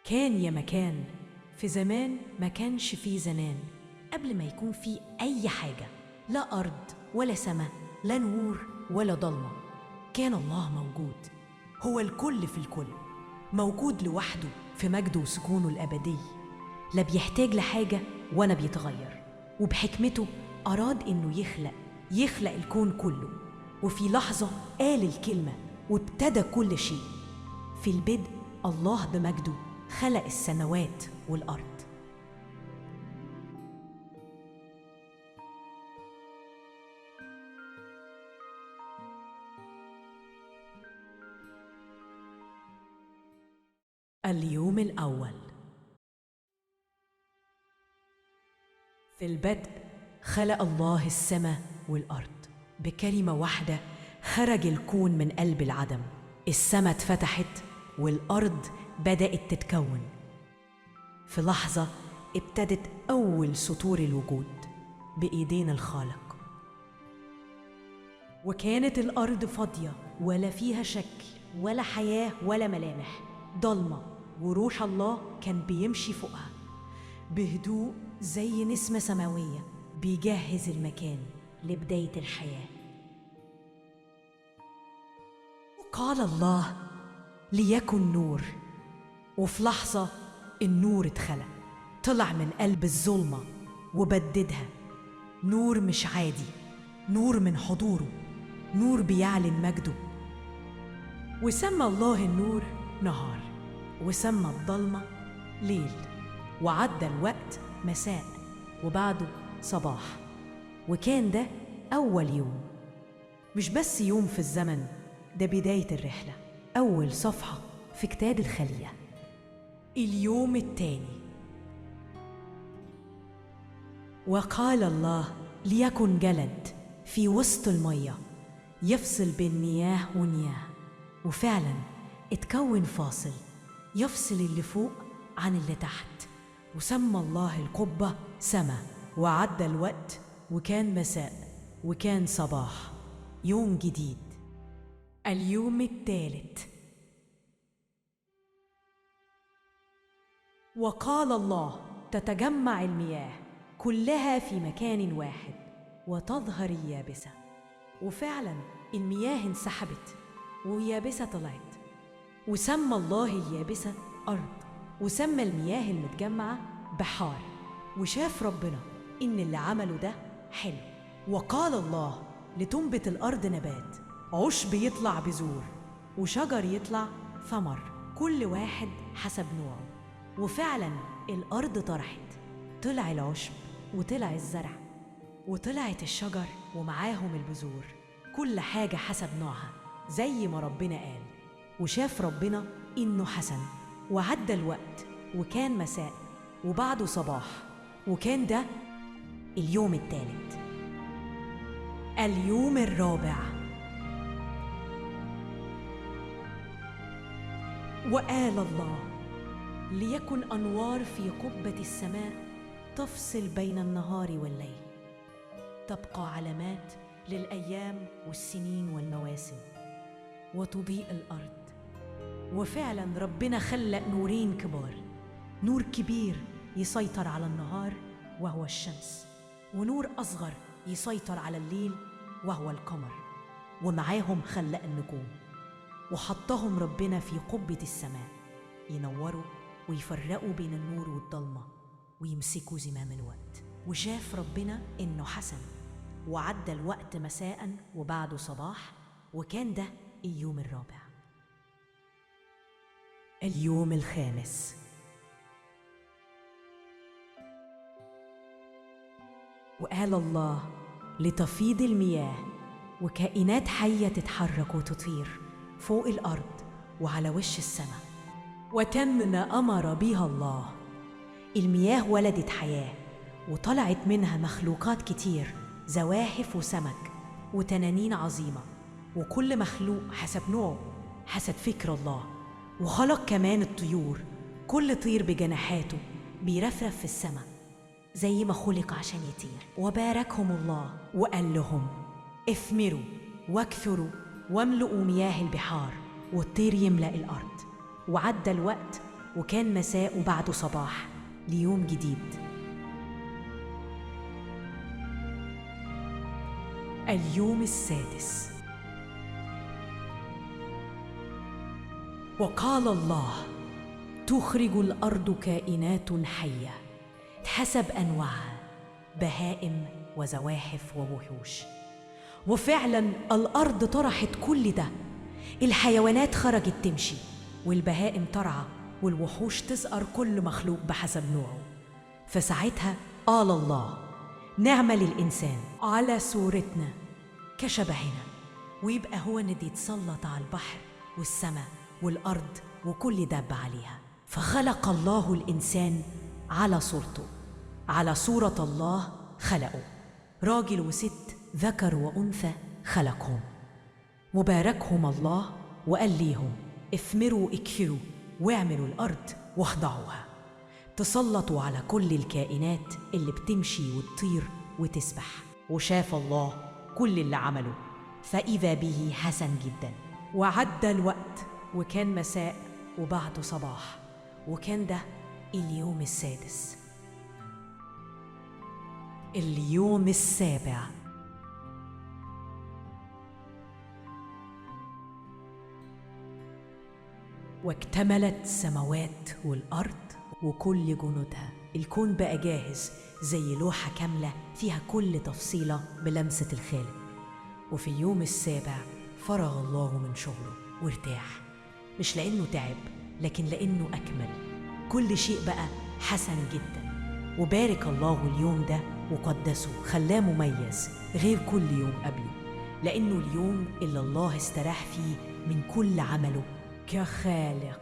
كان يا مكان في زمان ما كانش فيه زمان، قبل ما يكون فيه أي حاجة، لا أرض ولا سماء، لا نور ولا ضلمة، كان الله موجود. هو الكل في الكل، موجود لوحده في مجده وسكونه الأبدي، لا بيحتاج لحاجة ولا بيتغير. وبحكمته أراد إنه يخلق الكون كله، وفي لحظة قال الكلمة وابتدى كل شيء. في البدء الله بمجده خلق السماوات والأرض. اليوم الأول. في البدء خلق الله السماء والأرض. بكلمة واحدة خرج الكون من قلب العدم. السماء اتفتحت والأرض بدأت تتكون. في لحظة ابتدت أول سطور الوجود بإيدين الخالق. وكانت الأرض فاضية، ولا فيها شكل ولا حياة ولا ملامح، ضلمة، وروح الله كان بيمشي فوقها بهدوء زي نسمة سماوية، بيجهز المكان لبداية الحياة. وقال الله ليكن نور، وفي لحظة النور اتخلق، طلع من قلب الظلمة وبددها. نور مش عادي، نور من حضوره، نور بيعلن مجده. وسمى الله النور نهار، وسمى الضلمة ليل. وعدى الوقت مساء، وبعده صباح. وكان ده أول يوم، مش بس يوم في الزمن، ده بداية الرحلة، أول صفحة في كتاب الخليقة. اليوم الثاني. وقال الله ليكن جلد في وسط المية يفصل بين مياه ومياه. وفعلا اتكون فاصل يفصل اللي فوق عن اللي تحت. وسمى الله القبة سما. وعدى الوقت وكان مساء وكان صباح، يوم جديد. اليوم الثالث. وقال الله تتجمع المياه كلها في مكان واحد وتظهر اليابسة. وفعلا المياه انسحبت ويابسة طلعت. وسمى الله اليابسة أرض، وسمى المياه المتجمعة بحار. وشاف ربنا إن اللي عمله ده حلو. وقال الله لتنبت الأرض نبات، عشب يطلع بذور وشجر يطلع ثمر، كل واحد حسب نوعه. وفعلا الأرض طرحت، طلع العشب وطلع الزرع وطلعت الشجر ومعاهم البذور، كل حاجة حسب نوعها زي ما ربنا قال. وشاف ربنا إنه حسن. وعدى الوقت وكان مساء وبعده صباح، وكان ده اليوم الثالث. اليوم الرابع. وقال الله ليكن أنوار في قبة السماء تفصل بين النهار والليل، تبقى علامات للأيام والسنين والمواسم، وتضيء الأرض. وفعلا ربنا خلق نورين كبار، نور كبير يسيطر على النهار وهو الشمس، ونور أصغر يسيطر على الليل وهو القمر. ومعاهم خلق النجوم، وحطهم ربنا في قبة السماء ينوروا ويفرقوا بين النور والضلمة ويمسكوا زمام الوقت. وشاف ربنا إنه حسن. وعدى الوقت مساء وبعده صباح، وكان ده اليوم الرابع. اليوم الخامس. وقال الله لتفيض المياه وكائنات حية تتحرك وتطير فوق الأرض وعلى وش السماء. وتم ما أمر بها الله. المياه ولدت حياة، وطلعت منها مخلوقات كتير، زواحف وسمك وتنانين عظيمة، وكل مخلوق حسب نوعه حسب فكر الله. وخلق كمان الطيور، كل طير بجناحاته بيرفرف في السماء زي ما خلق عشان يطير. وباركهم الله وقال لهم اثمروا واكثروا واملؤوا مياه البحار، والطير يملأ الأرض. وعدى الوقت وكان مساء وبعده صباح ليوم جديد. اليوم السادس. وقال الله: تخرج الأرض كائنات حية حسب أنواعها، بهائم وزواحف ووحوش. وفعلا الأرض طرحت كل ده، الحيوانات خرجت تمشي، والبهائم ترعى، والوحوش تزقر كل مخلوق بحسب نوعه. فساعتها قال الله: نعمل الإنسان على صورتنا كشبهنا، ويبقى هو اللي يتسلط على البحر والسماء والأرض وكل دابة عليها. فخلق الله الإنسان على صورته، على صورة الله خلقه، راجل وست، ذكر وأنثى خلقهم. وباركهم الله وقال ليهم: اثمروا اكثروا واعملوا الأرض واخضعوها، تسلطوا على كل الكائنات اللي بتمشي وتطير وتسبح. وشاف الله كل اللي عمله فإذا به حسن جدا. وعدى الوقت وكان مساء وبعده صباح، وكان ده اليوم السادس. اليوم السابع. واكتملت السماوات والأرض وكل جنودها. الكون بقى جاهز زي لوحة كاملة فيها كل تفصيلة بلمسة الخالق. وفي اليوم السابع فرغ الله من شغله وارتاح، مش لأنه تعب، لكن لأنه أكمل كل شيء، بقى حسن جدا. وبارك الله اليوم ده وقدسه، خلاه مميز غير كل يوم قبله، لأنه اليوم اللي الله استراح فيه من كل عمله كخالق.